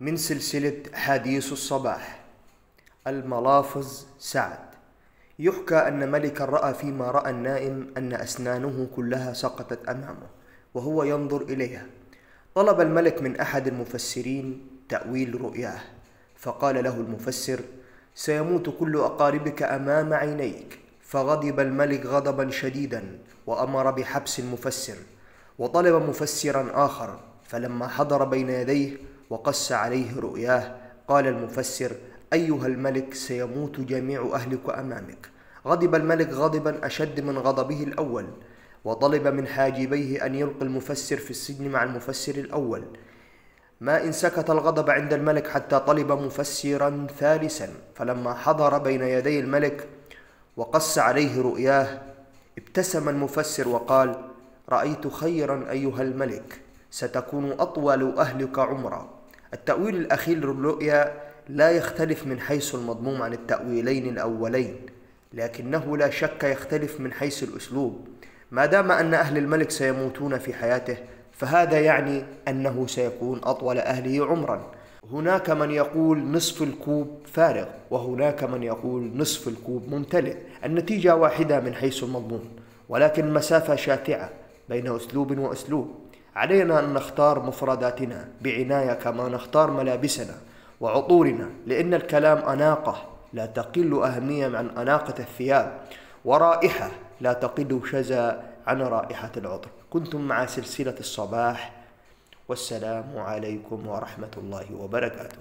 من سلسلة حديث الصباح. الملافظ سعد. يحكى أن ملكا رأى فيما رأى النائم أن أسنانه كلها سقطت أمامه وهو ينظر إليها. طلب الملك من أحد المفسرين تأويل رؤياه، فقال له المفسر: سيموت كل أقاربك أمام عينيك. فغضب الملك غضبا شديدا وأمر بحبس المفسر، وطلب مفسرا آخر. فلما حضر بين يديه وقص عليه رؤياه قال المفسر: أيها الملك، سيموت جميع أهلك أمامك. غضب الملك غضبا أشد من غضبه الأول، وطلب من حاجبيه أن يلقي المفسر في السجن مع المفسر الأول. ما إن سكت الغضب عند الملك حتى طلب مفسرا ثالثا. فلما حضر بين يدي الملك وقص عليه رؤياه ابتسم المفسر وقال: رأيت خيرا أيها الملك، ستكون أطول أهلك عمرا. التأويل الأخير للرؤيا لا يختلف من حيث المضمون عن التأويلين الأولين، لكنه لا شك يختلف من حيث الأسلوب. ما دام أن أهل الملك سيموتون في حياته، فهذا يعني أنه سيكون أطول أهله عمرا. هناك من يقول نصف الكوب فارغ، وهناك من يقول نصف الكوب ممتلئ. النتيجة واحدة من حيث المضمون، ولكن المسافة شاسعة بين أسلوب وأسلوب. علينا أن نختار مفرداتنا بعناية كما نختار ملابسنا وعطورنا، لأن الكلام أناقة لا تقل أهمية عن أناقة الثياب، ورائحة لا تقل شذا عن رائحة العطر. كنتم مع سلسلة الصباح، والسلام عليكم ورحمة الله وبركاته.